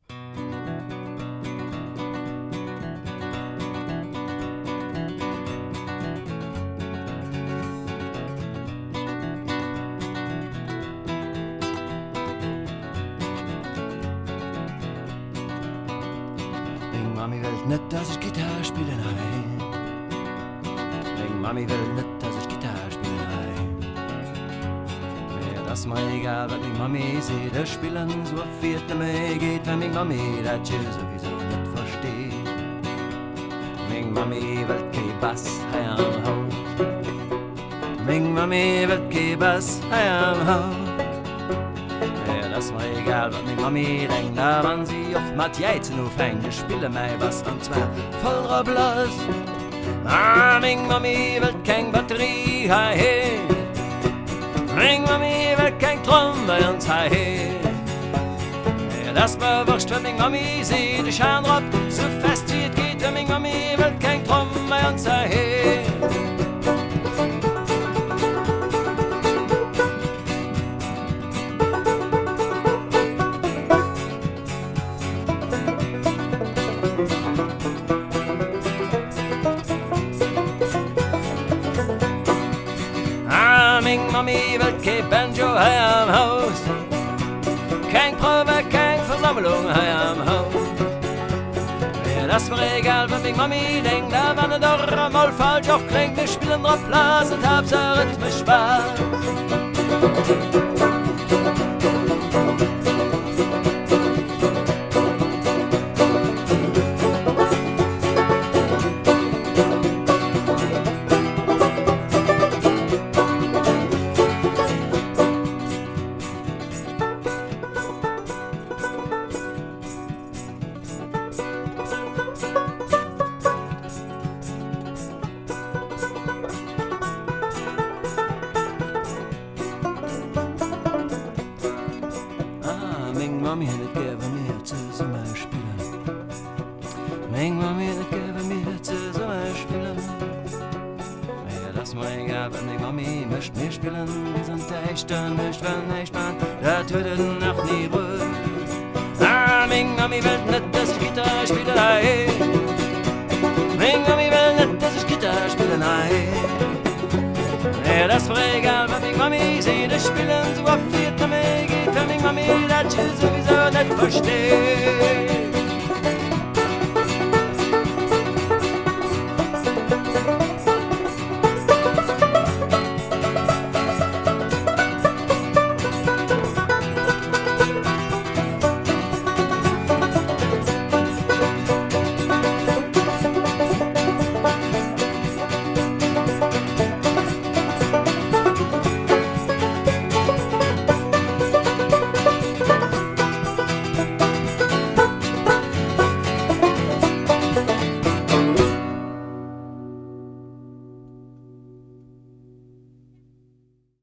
Meng Mami wëllt net, dass ech Gittar spillen hei. Meng Mami wëllt net, dass ech Gittar spillen hei. Mä et ass mer egal, wat meng Mami seet, ech spillen sou oft wéi et nëmme geet, well meng Mami dat jo souwisou net versteet. Meng Mami wëllt kee Bass hei am Haus. Meng Mami wëllt kee Bass hei am Haus. Mä et ass mer egal, wat meng Mami denkt, a wann si och mat jäizen ufänkt, ech spille mäi Bass an zwar voll drop lass. Ah, meng Mami wëllt keng Batterie heiheem, meng Mami wëllt keng Tromm bei ons heiheem. Mä et ass mer wurscht, wat meng Mami seet, ech haen drop sou fest wéi et geet, well meng Mami wëllt keng Tromm bei ons heiheem. Ah, meng Mami wëllt kee Banjo hei am Haus, keng Prouf a keng Versammlung hei am Haus. Mee et ass mer egal, wat meng Mami denkt, a wann et och emol falsch och kléngt, mir spillen drop lass, et Haaptsaach et mécht Spaass. Ah, meng Mami hätt et gär, wa mir zesumme spillen. Meng Mami hätt et gär, wa mir zesumme spillen. Mee et ass mer egal, wat meng Mami mécht, mir spillen bis an d'däischter Nuecht, well näischt man, dat huet et nach ni bruecht. Ah, meng Mami wëllt net, dass ech Gittar spillen, hei. Meng Mami wëllt net, dass ech Gittar spillen, hei. Mee et ass mer egal, wat meng Mami seet, ech spillen sou oft wéi.